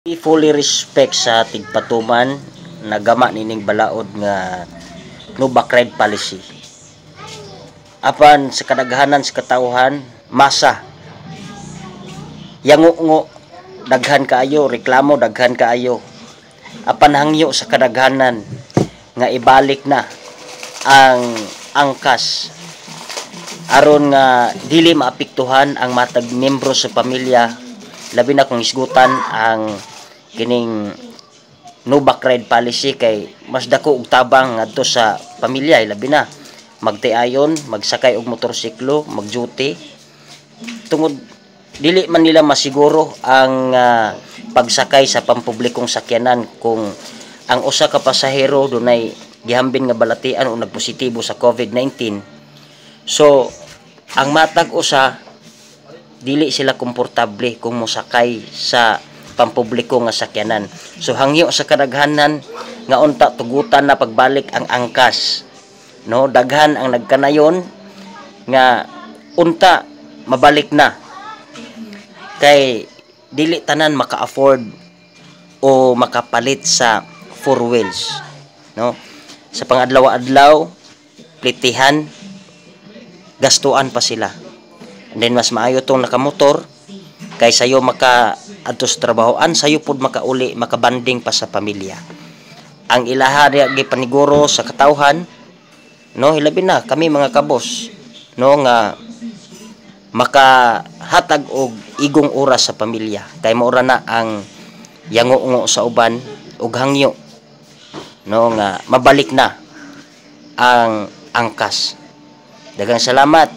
Fully respect sa tigpatuman nagama nining balaod nga no backride policy. Apan sa kadaghanan sa katawhan, masa yango daghan kaayo reklamo, daghan kaayo. Apan hangyo sa kadaghanan nga ibalik na ang angkas aron nga dili maapektuhan ang matag miyembro sa pamilya, labi na kung hisgutan ang kining no backride policy, kay mas dako og tabang ngadto sa pamilya, labi na magtiayon, magsakay og motorsiklo, mag-duty, tungod dili man nila masiguro ang pagsakay sa pampublikong sakyanan kung ang usa ka pasahero dunay gihambin nga balatian o nagpositibo sa COVID-19. So ang matag usa, dili sila komportable kung mosakay sa pampubliko nga sakyanan. So hangyo sa kadaghanan nga unta tugutan na pagbalik ang angkas, no? Daghan ang nagkanayon nga unta mabalik na kay dili tanan maka-afford o makapalit sa four wheels, no? Sa pangadlaw-adlaw, plitihan, gastuan pa sila. And then mas maayo tong nakamotor kay sayo maka adto sa trabahoan, sayo pud makauli, makabanding pa sa pamilya. Ang ilaha diha gipaniguro sa katawhan, no, hilabi na kami mga kabos, no, nga makahatag og igong oras sa pamilya kay maura na ang yango sa uban ug hangyo, no, nga mabalik na ang angkas. Daghang salamat.